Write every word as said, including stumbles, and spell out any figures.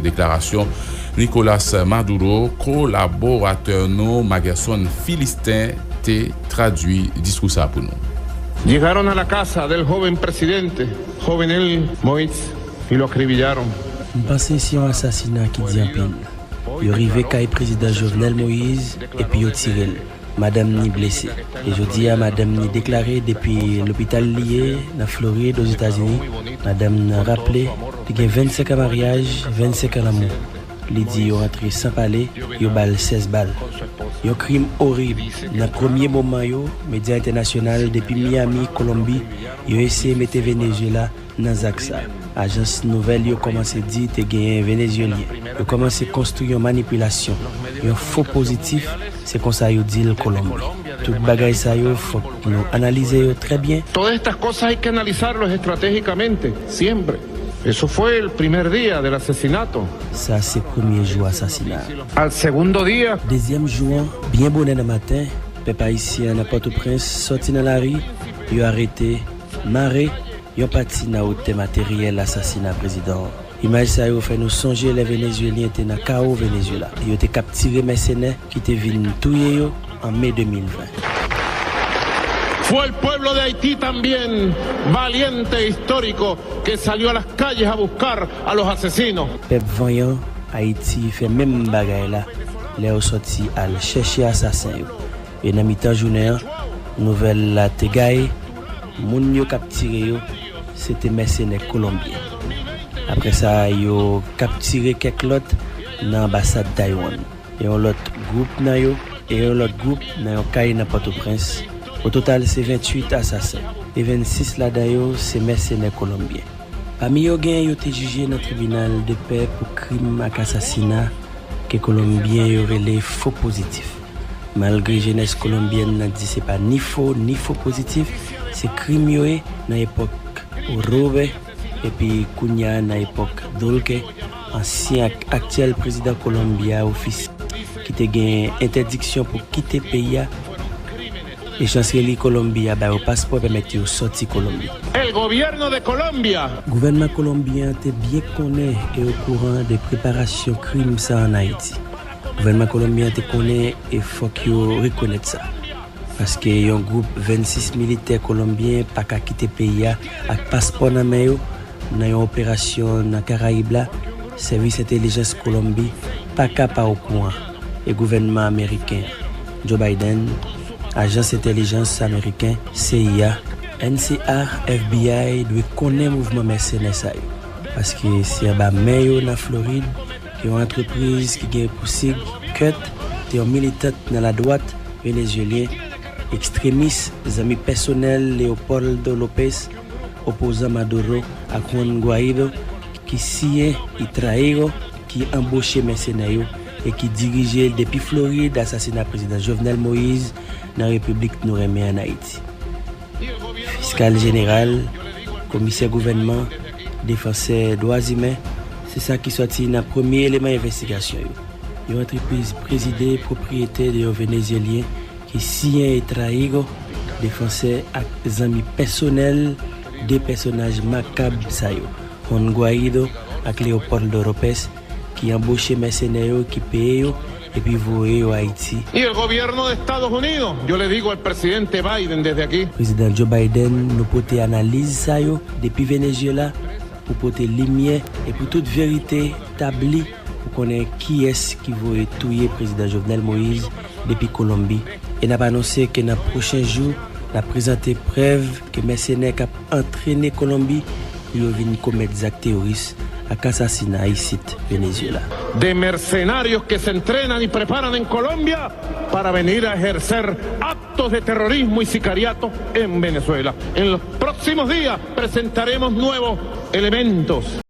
Deklarasyon Nicolas Maduro, kolaboratè nou Magerson Philistin te tradui diskou sa pou nou. Llegaron a la casa del joven presidente, joven él, Moïse, y lo acribillaron. M panse se yon asasina ki di anpil. Yo rive kay prezidan Jovenel Moïse epi yo tire l. Madanm ni blese. E jodi a, madanm ni deklare depi lopital li ye nan Florid, Ozetazini. Madanm nan raple li gen vennsenk an maryaj, vennsenk an lanmou. Li di yo rantre san pale, yo ba l sèz bal. Yon krim orib. Nan premye moman yo, medya entènasyonal depi Miami, Kolonbi, yo eseye mete Venezuela nan zak sa. Ajans nouvèl yo kòmanse di te genyen Venezyelyen. Yo kòmanse konstwi yon manipilasyon, yon fo pozitif, se konsa yo di l Kolonbi. Tout bagay sa yo, fòk nou analize yo trè byen. Todas estas cosas hay que analizarlos estratégicamente, siempre. Eso fue el primer día del asesinato. Sa se premye jou asasina a. Al segundo día. Dezyèm jou an, byen bonè nan maten, pèp ayisyen an nan Pòtoprens sòti nan lari, yo arete, mare, yon pati nan otè materyèl asasina prezidan an. Imaj sa yo fè nou sonje lè Venezyelyen te nan kawo Venezyela. Yo te kaptire mèsenè ki te vin touye yo an me de mil ven. Fue el pueblo de Haití también, valiente e histórico, que salió a las calles a buscar a los asesinos. Pèp vanyan Ayiti fè menm bagay la lè yo sòti al chèche asasen yo. E nan mitan jounen an, nouvèl la te gaye, moun yo kaptire yo, se te mèsenè kolonbyen. Apre sa, yo kaptire kèk lòt nan anbasad Taiwan. E yon lòt gwoup nan yo, e yon lòt gwoup nan yon kay nan Pòtoprens. O total, se venntuit asasen. E vennsis ladan yo, se mèsenè kolonbyen. Pami yo, gen yo te jije nan tribinal de pè pou krim ak asasina ke kolonbyen yo rele fo pozitif. Malgre jenès kolonbyèn nan di se pa ni fo ni fo pozitif, se krim yo ye nan epòk Orobe epi kounye a nan epòk Duque, ansyen ak aktyèl prezidan Kolonbi a, ofisye ki te gen entèdiksyon pou kite peyi a, e chanselri Kolonbi a ba yo paspò pèmèt yo sòti Kolonbi. El gobierno de Colombia. Gouvènman kolonbyen an te byen konnen e okouran de preparasyon krim sa ann Ayiti. Gouvènman kolonbyen an te konnen e fòk yo rekonèt sa. Paske yon gwoup vennsis militè kolonbyen pa ka kite peyi a ak paspò nan men yo nan yon operasyon nan Karayib la, sèvis entèlijans Kolonbi pa ka pa okouran e gouvènman ameriken an, Joe Biden, ajans entèlijans ameriken, C I A, N S A, F B I dwe konnen mouvman mèsenè sa yo. Paske se anba men yo nan Florid ke yon antrepriz ki gen pou sig Kurt, te yon militant nan ladwat venezyelyen, ekstremis, zanmi pèsonèl Leopoldo Lopez, opozan Maduro ak Juan Guaido, ki siyen Itraego, ki anboche mèsenè yo e ki dirije depi Florid asasina prezidan Jovenel Moïse nan repiblik nou renmen ann Ayiti. Fiskal jeneral, komisè gouvènman, defansè dwa imen, se sa ki sòti nan premye eleman envestigasyon yo. Yon antrepriz prezide pwopriyete de yon venezyelyen ki siyen Itraego, defansè ak zanmi pèsonèl de pèsonaj makab sa yo, Juan Guaido ak Leopoldo Lopez, ki anboche mèsenè yo, ki peye yo, epi voye yo Ayiti. Y el gobierno de Estados Unidos, yo le digo al presidente Biden desde aquí. Prezidan Joe Biden, nou pote analiz sa yo depi Venezyela pou pote limyè e pou tout verite tabli pou konnen kiyès ki voye touye prezidan Jovenel Moïse depi Kolonbi. E n ap anonse ke nan pwochen jou, n ap prezante prèv ke mèsenè k ap antrene Kolonbi pou yo vin komèt zak teworis ak asasina isit Venezyela. De mercenarios que se entrenan y preparan en Colombia para venir a ejercer actos de terrorismo y sicariato en Venezuela. En los próximos días presentaremos nuevos elementos.